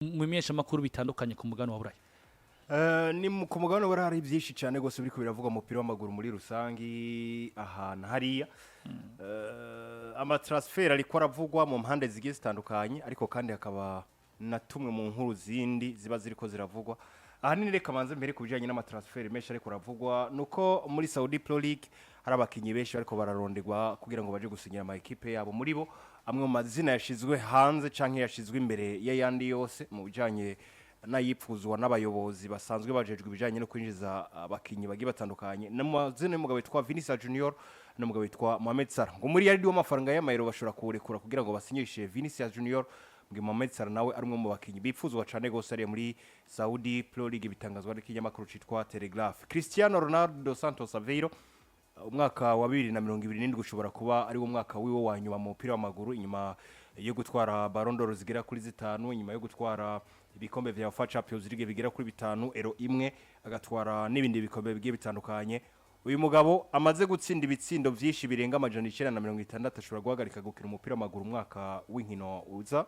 Mu bimenyeshamakuru bitandukanye ku mugabane wa Buraya. Ni ku mugabane wa hari byinshi cyane rwose biriko biravuga umupira w'amaguru muri rusangi ahantu hariya. Amatransfer ariko aravugwa mu mpande zigiye zitandukanye, ariko kandi hakaba na tumwe mu nkuru zindi ziba ziriko ziravugwa. Ahanini reka manze mbere ku bijanye n'amatransfer menshi ariko aravugwa, nuko muri Saudi Pro League hari abakinyi benshi bariko bararonderwa kugira ngo baje gusinyira ama ekipe yabo. Muri bo, amwe mu mazina yashizwe hanze canke yashizwe imbere y'ayandi yose mu bijanye n'ayipfuzwa n'abayobozi basanzwe bajejwe ibijanye no kwinjiza abakinyi bagiye batandukanye, n'amazina y'umugabo witwa Vinicius Junior n'umugabo witwa Mohamed Salah. Ngo muri yari w'amafaranga y'amayero bashobora kuwurekura kugira ngo basinyishe Vinicius Junior, ngo Mohamed Salah nawe ari umwe mu bakinyi bipfuzwa cane gose ari muri Saudi Pro League, bitangazwa n'ikinyamakuru citwa Telegraph. Cristiano Ronaldo Santos Aveiro, umwaka wa 2027 ushobora kuba ari wo mwaka wiwe wa nyuma mu mupira w'amaguru, inyuma yo gutwara Ballon d'Or zigera kuri zitanu, inyuma yo gutwara ibikombe vya UEFA Champions League bigera kuri bitanu, Euro imwe, agatwara n'ibindi bikombe bigiye bitandukanye. Uyu mugabo amaze gutsinda ibitsindo vyinshi birenga 960 ashobora guhagarika gukina umupira w'amaguru umwaka w'inkino uza,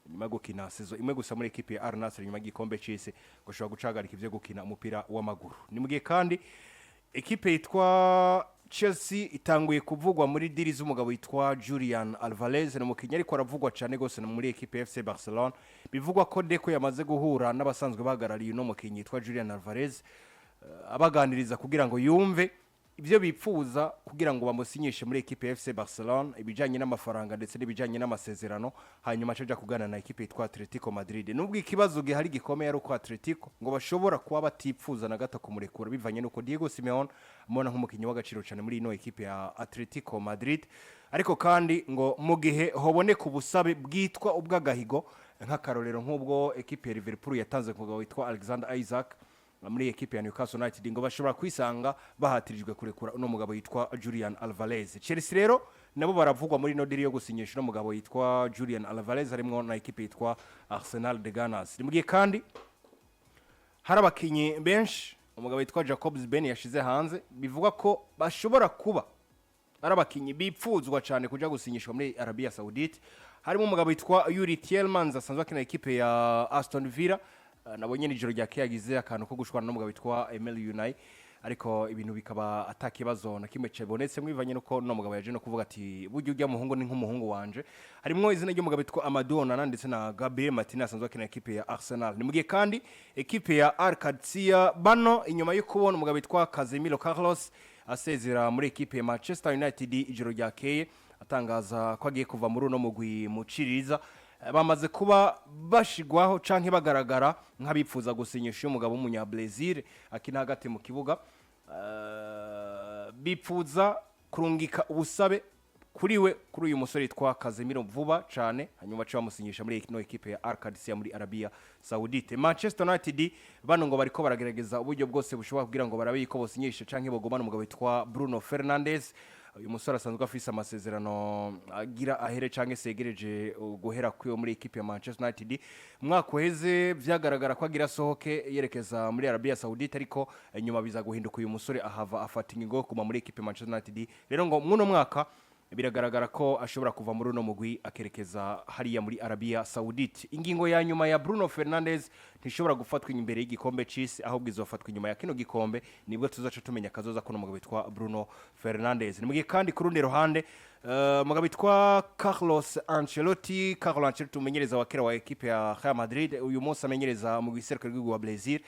nyuma yo gukina saison imwe gusa muri ekipe ya Al Nassr nyuma y'igikombe c'isi, ngo ashobora gucagarika ivyo gukina umupira w'amaguru. Ni mu gihe kandi ekipe yitwa Chelsea itanguye kuvugwa muri deal z'umugabo witwa Julian Alvarez. Ni umukinnyi ariko aravugwa cyane gose muri ekipe ya FC Barcelona. Bivugwa ko Deco yamaze guhura n'abasanzwe bahagarariye uno mukinnyi yitwa Julian Alvarez, abaganiriza kugira ngo yumve ibyo bipfuza kugira ngo bamusinyishe muri ekipe ya FC Barcelona, ibijanye n'amafaranga ndetse n'ibijanye n'amasezerano, hanyuma aca kuganira na ekipe yitwa Atletico Madrid. Nubwo ikibazo gihari gikomeye ari uko Atletico ngo bashobora kuba batipfuza na gato kumurekura, bivanye n'uko Diego Simeone amubona nk'umukinnyi w'agaciro cyane muri ino ekipe ya Atletico Madrid. Ariko kandi ngo mu gihe hoboneka ubusabe bwitwa ubw'agahigo, nk'akarorero nk'ubwo ekipe ya Liverpool yatanze ku mugabo witwa Alexander Isak muri ekipe ya Newcastle United, ngo bashobora kwisanga bahatirijwe kurekura uno mugabo yitwa Julian Alvarez. Chelsea rero nabo baravugwa muri ino deal yo gusinyisha uno mugabo yitwa Julian Alvarez, harimwo na ekipe yitwa Arsenal de Gunners. Ni mu gihe kandi hari abakinyi benshi umugabo witwa Jacobs Ben yashize hanze, bivugwa ko bashobora kuba ari abakinyi bipfuzwa cyane kuja gusinyishwa muri Arabia Saudite. Harimo umugabo witwa Yuri Tielemans asanzwe akina ekipe ya Aston Villa. Nabonye nijoro rya yagize akantu ko gushwana n'umugabo witwa Emile Unai, ariko ibintu bikaba atakibazo na kimwe cyabonetse, mwivanye nuko no mugabo yaje no kuvuga ati burya ujya muhungu ni nk'umuhungu wanje. Harimwo izina ry'umugabo witwa Amadou Onana ndetse na Gabriel Martinez asanzwe akina ekipe ya Arsenal. Ni mugihe kandi ekipe ya Al Qadsiah bano, inyuma yo kubona umugabo witwa Casemiro Carlos asezera muri ekipe ya Manchester United ijoro ryakeye, atangaza ko agiye kuva muri uno mugwi muciriza, bamaze kuba bashigwaho canke bagaragara nk'abipfuza gusinyisha uyu mugabo w'umunya Brazil akina hagati mu kibuga. Bipfuza kurungika ubusabe kuri we, kuri uyu musore yitwa Casemiro vuba cane, hanyuma bace bamusinyisha muri ino ekipe ya Al Qadsiah muri Arabia Saudite. Manchester United bano ngo bariko baragerageza uburyo bwose bushoboka kugira ngo barabe yuko bosinyisha canke bogumana umugabo witwa Bruno Fernandes. Uyu musore asanzwe afise amasezerano agira ahere canke segereje guhera kwiwe muri ekipe ya Manchester United. Umwaka uheze vyagaragara ko agira asohoke yerekeza muri Arabia Saudite, ariko nyuma biza guhinduka, uyu musore ahava afata ingingo yo kuguma muri ekipe ya Manchester United. Rero ngo mwuno mwaka biragaragara ko ashobora kuva muri uno mugwi akerekeza hariya muri Arabia Saudite. Ingingo ya nyuma ya Bruno Fernandes ntishobora gufatwa imbere y'igikombe c'isi, ahubwo izofatwa inyuma ya kino gikombe, nibwo tuzaca tumenya kazoza kuno mugabo witwa Bruno Fernandes. Ni mugihe kandi ku rundi ruhande mugabo witwa Carlos Ancelotti, Carlo Ancelotti umenyereza wa kera wa ekipe ya Real Madrid, uyu munsi amenyereza mu giserukiro ry'igihugu wa Brazil,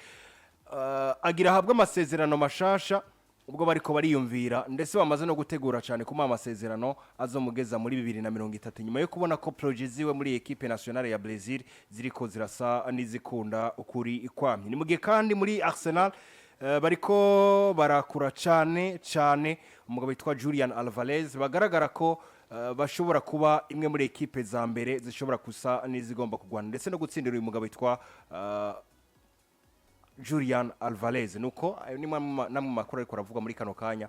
agira ahabwe amasezerano mashasha, ubwo bariko bariyumvira ndetse bamaze no gutegura cyane kumuha amasezerano azomugeza muri 2030, nyuma yo kubona ko projet ziwe muri ekipe nationale ya Brazil ziriko zirasa n'izikunda ukuri ikwamye. Ni mu gihe kandi muri Arsenal bariko barakura cyane cyane umugabo witwa Julian Alvarez, bagaragara ko bashobora kuba imwe muri ekipe za mbere zishobora kusa n'izigomba kugwana ndetse no gutsindira uyu mugabo witwa Julian Alvarez. Nuko ayo ni namwe makuru ariko aravuga muri kano kanya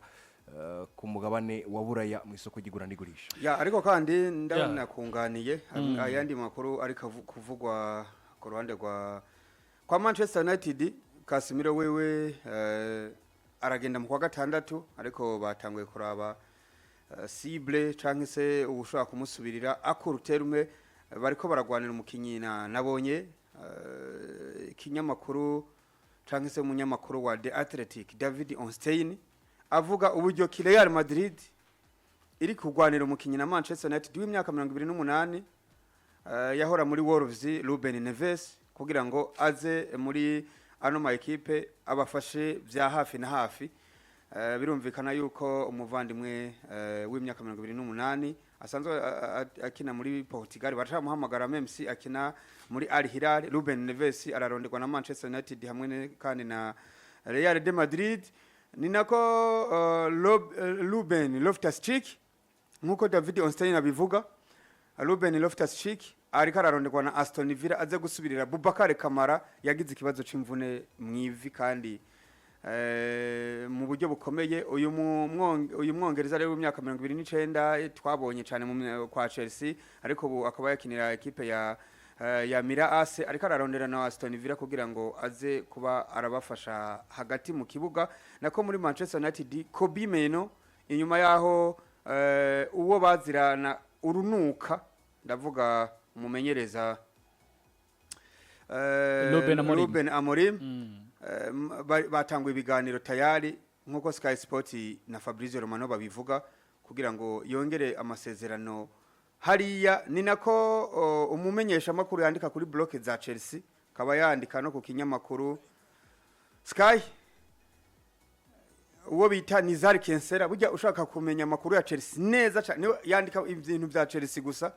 ku mugabane wa Buraya mu isoko ry'igura n'igurisha. Ya, ariko kandi ndabona kunganiye ayandi makuru ariko kuvugwa ku ruhande rwa kwa Manchester United. Casemiro wewe aragenda mu kwa gatandatu, ariko batanguye kuraba cible canke se ubushobora kumusubirira à court terme. Bariko baragwanira umukinyi na nabonye Ikinyamakuru canke se umunyamakuru wa The Athletic David Onstein avuga uburyo ki Real Madrid iri kurwanira umukinyi na Manchester United w'imyaka 28, yahora muri Wolves, Ruben Neves, kugira ngo aze muri ano ma ekipe abafashe vya hafi na hafi. Birumvikana yuko umuvandimwe w'imyaka 28 asanzwe akina muri Portugal, baracamuhamagara même akina muri Al Hilal. Ruben Neves araronderwa na Manchester United hamwe kandi na Real de Madrid. Ni nako Ruben Loftus-Cheek, nkuko David Onstein abivuga, Ruben Loftus-Cheek ariko araronderwa na Aston Villa aze gusubirira Boubacar Kamara yagize ikibazo c'imvune mw'ivi kandi mu buryo bukomeye. Uyu mwongereza rero w'imyaka 29, twabonye cyane kwa Chelsea, ariko ubu akaba yakinira ekipe ya Milan AC, ariko ararondera na Aston Villa kugira ngo aze kuba arabafasha hagati mu kibuga. Nako muri Manchester United, Kobbie Mainoo, inyuma yaho uwo bazirana urunuka, ndavuga umumenyereza Ruben Amorim. Ruben Amorim, batanguye ibiganiro tayari, nkuko Sky Sport na Fabrizio Romano babivuga, kugira ngo yongere amasezerano hariya. Ni nako umumenyesha makuru yandika kuri bloc za Chelsea, akaba yandika no ku kinyamakuru Sky, uwo bita Nizar Kensera. Burya ushaka kumenya amakuru ya Chelsea neza cyane niwe yandika ibintu bya Chelsea gusa.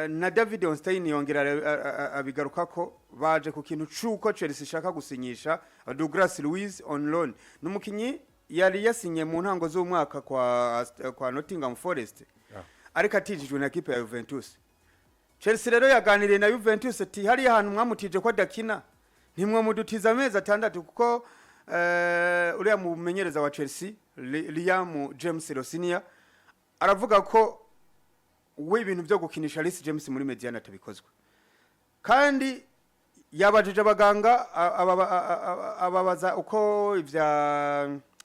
Na David Onstein yongera abigaruka ko baje ku kintu cuko Chelsea ishaka gusinyisha Douglas Luiz on loan. Numukinyi yari yasinye mu ntango z'umwaka kwa Nottingham Forest, ariko atijijwe na kipe ya Juventus. Chelsea rero yaganiriye na Juventus ati hariya hantu mwamutije ko adakina, ntimwe mudutiza amezi 6, kuko uriya mumenyereza wa Chelsea Liam James Rosenior aravuga ko we ibintu byo gukinisha Reece James muri médiane atabikozwe, kandi yabajije abaganga ababaza uko ivya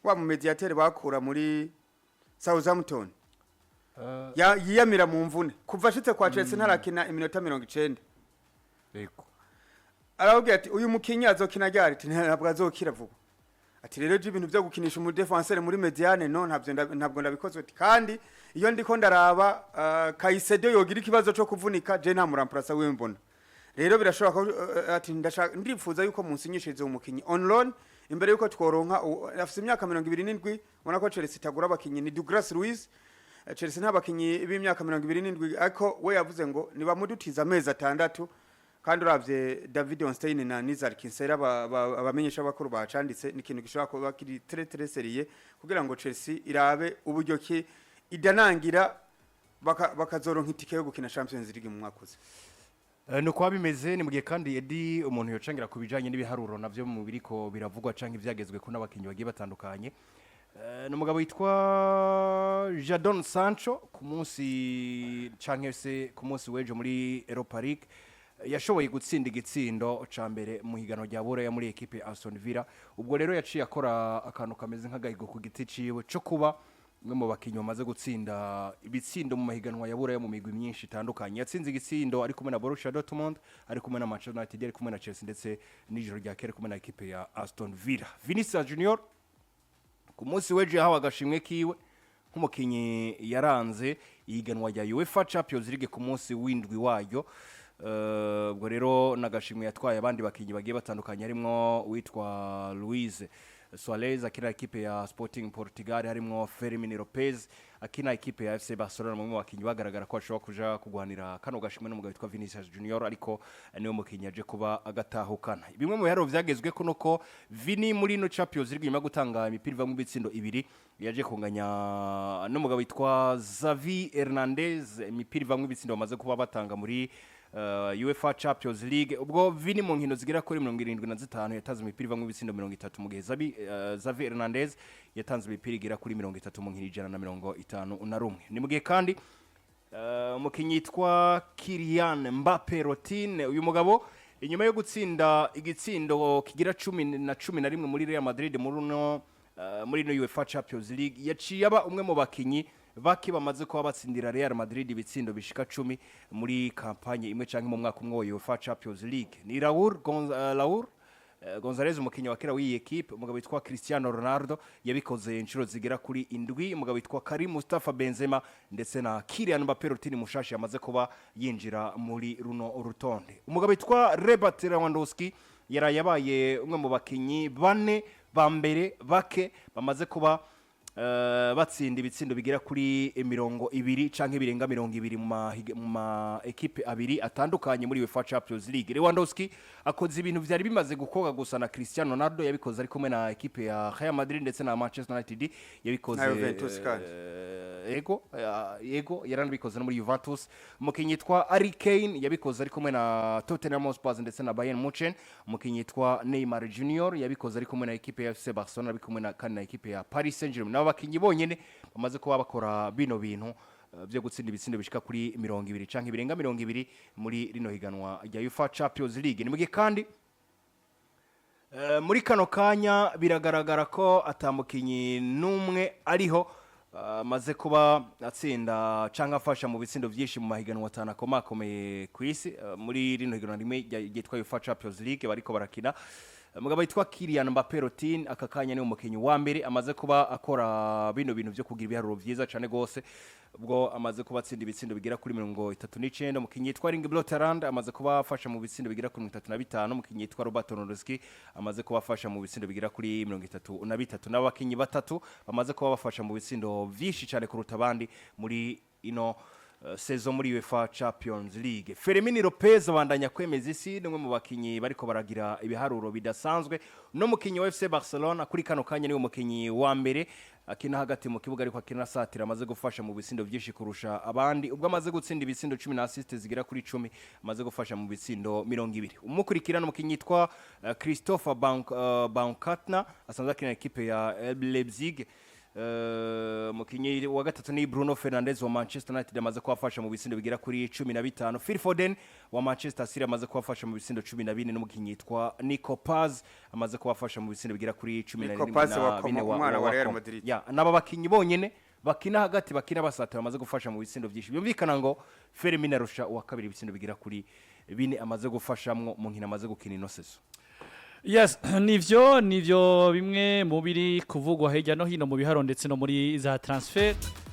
wa mu médiateur bakura muri Southampton yiyamira mu mvune. Kuva ashitse kwa Chelsea ntarakina iminota 90. Arababwira ati uyu mukinyi azokina ryari? Ati ntabwo azokira vuba. Ati rero je ibintu byo gukinisha umudefenseur muri médiane no ntabyo ntabwo ndabikozwe. Ati kandi iyo ndiko ndaraba Caicedo yogira ikibazo cyo kuvunika, je nta muramplasa wiwe mbona. Rero birashoboka ko ati ndashaka, ndifuza yuko munsinyishirize umukinyi on loan imbere yuko tworonka afise imyaka 27. Ubona ko Chelsea itagura abakinyi, ni Douglas Luiz. Chelsea nta bakinyi b'imyaka 27, ariko we yavuze ngo nibamudutiza amezi 6. Kandi uravye David Onstein na Nizar Kinsella, abamenyesha bakuru bacanditse, ni ikintu gishobora kuba kiri très très sérieux kugira ngo Chelsea irabe uburyo ki idanangira bakazoronka itike yo gukina Champions League mu mwaka uza. Ni uko bimeze. Ni mu gihe kandi Edi umuntu yocangira ku bijanye n'ibiharuro navyo mu biriko biravugwa canke ivyagezwe ko n'abakinyi bagiye batandukanye. Ni umugabo witwa Jadon Sancho, ku munsi canke se ku munsi w'ejo muri Europa League yashoboye gutsinda igitsindo ca mbere mu higanwa rya Buraya muri ekipe ya Aston Villa. Ubwo rero yaciye akora akantu kameze nk'agahigo ku giti ciwe co kuba umwe mu bakinyi bamaze gutsinda ibitsindo mu mahiganwa ya Buraya mu migwi myinshi itandukanye. Yatsinze igitsindo ari kumwe na Borussia Dortmund, ari kumwe na Manchester United, ari kumwe na Chelsea, ndetse n'ijoro rya kera kumwe na ekipe ya Aston Villa. Vinicius Junior ku munsi w'ejo yahawe agashimwe kiwe nk'umukinyi yaranze ihiganwa rya UEFA Champions League ku munsi w'indwi wayo. Ubwo rero n'agashimwe yatwaye abandi bakinyi bagiye batandukanye, harimwo uwitwa Luis Suarez akina ekipe ya Sporting Portugal, harimwo Fermin Lopez akina ekipe ya FC Barcelona. Mu bakinyi bagaragara ko ashobora kuja kugwanira kano gashimwe n'umugabo witwa Vinicius Junior, ariko niwe mukinyi yaje kuba agatahukana. Bimwe mu biharuro vyagezwe ko nuko Vini muri ino Champions League, nyuma yo gutanga imipira ivamwo ibitsindo ibiri, yaje kunganya n'umugabo witwa Xavi Hernandez imipira ivamwo ibitsindo bamaze kuba batanga muri UEFA Champions League. Ubwo Vini mu nkino zigera kuri 75 yatanze imipira ivamwo ibitsindo 30, mu gihe Xavi Hernandez yatanze imipira igera kuri 30 mu nkino 151. Ni mu gihe kandi umukinyi yitwa Kylian Mbappe Lottin, uyu mugabo inyuma yo gutsinda igitsindo kigira 11 muri Real Madrid muri ino UEFA Champions League, yaciye aba umwe mu bakinyi bake bamaze kuba batsindira Real Madrid ibitsindo bishika 10 muri campagne imwe canke mu mwaka umwe wa UEFA Champions League. Ni Raul Gonzalez, umukinnyi wa kera w'iyi equipe, umugabo witwa Cristiano Ronaldo yabikoze inshuro zigera kuri indwi, umugabo witwa Karim Mustafa Benzema ndetse na Kylian Mbappé Rutini mushashi yamaze kuba yinjira muri runo rutonde. Umugabo witwa Robert Lewandowski yaraye yabaye umwe mu bakinyi bane ba mbere bake bamaze kuba batsinda ibitsindo bigera kuri 20 canke birenga 20 mu ma ekipe abiri atandukanye muri UEFA Champions League. Lewandowski akoze ibintu vyari bimaze gukorwa gusa na Cristiano Ronaldo, yabikoze ari kumwe na ekipe ya Real Madrid ndetse na Manchester United yabikoze. Na Juventus kandi. Yego, yaranabikoze no muri Juventus. Umukinnyi yitwa Harry Kane yabikoze ari kumwe na Tottenham Hotspur ndetse na Bayern Munchen. Umukinnyi yitwa Neymar Junior yabikoze ari kumwe na ekipe ya FC Barcelona, ari kumwe na kandi na ekipe ya Paris Saint-Germain. Nabo bakinyi bonyene bamaze kuba bakora bino bintu byo gutsinda ibitsindo bishika kuri 20 canke birenga 20 muri rino higanwa rya UEFA Champions League. Ni mu gihe kandi muri kano kanya biragaragara ko atamukinyi n'umwe ariho amaze kuba atsinda cyangwa afasha mu bitsindo byinshi mu mahiganwa atanu akomakomeye ku isi, muri rino higanwa rimwe ryitwa UEFA Champions League bariko barakina. Umugabo witwa Kylian Mbappé Rotin aka kanya ni umukinnyi wa mbere amaze kuba akora bino bintu byo kugira ibiharuro byiza cyane gose, ubwo amaze kuba atsinda ibitsindo bigera kuri 39. Umukinnyi yitwa Erling Braut Haaland amaze kuba afasha mu bitsindo bigera kuri 35. Umukinnyi yitwa Robert Lewandowski amaze kuba afasha mu bitsindo bigera kuri 33. N'abakinnyi batatu bamaze kuba bafasha mu bitsindo byinshi cyane kuruta abandi muri ino saison muri UEFA Champions League. Fermin Lopez abandanya kwemeza isi, ni umwe mu bakinyi bariko baragira ibiharuro bidasanzwe. No mukinyi wa FC Barcelona kuri kano kanya niwe mukinyi wa mbere akina hagati mu kibuga ariko akina satira amaze gufasha mu bitsindo byinshi kurusha abandi, ubwo amaze gutsinda ibitsindo 10 na assist zigera kuri 10, amaze gufasha mu bitsindo 20. Umukurikirana umukinyi yitwa Christopher Baumgartner asanzwe akina ekipe ya RB Leipzig. Umukinyi wa gatatu ni Bruno Fernandes wa Manchester United, amaze kubafasha mu bitsindo bigera kuri 15. Phil Foden wa Manchester City amaze kubafasha mu bitsindo 14, n'umukinyi yitwa Nico Paz amaze kubafasha mu bitsindo bigera kuri cumi na Nico Paz wa na Como, bine umwana wa Real Como. Madrid. Ya, n'aba bakinyi bonyene bakina hagati, bakina basatira, bamaze gufasha mu bitsindo byinshi. Byumvikana ngo Fermin arusha uwa kabiri ibitsindo bigera kuri bine amaze gufashamwo mu nkino amaze gukina ino saison. Yes, nivyo bimwe mu biri kuvugwa hirya no hino mu biharo ndetse no muri za transfer.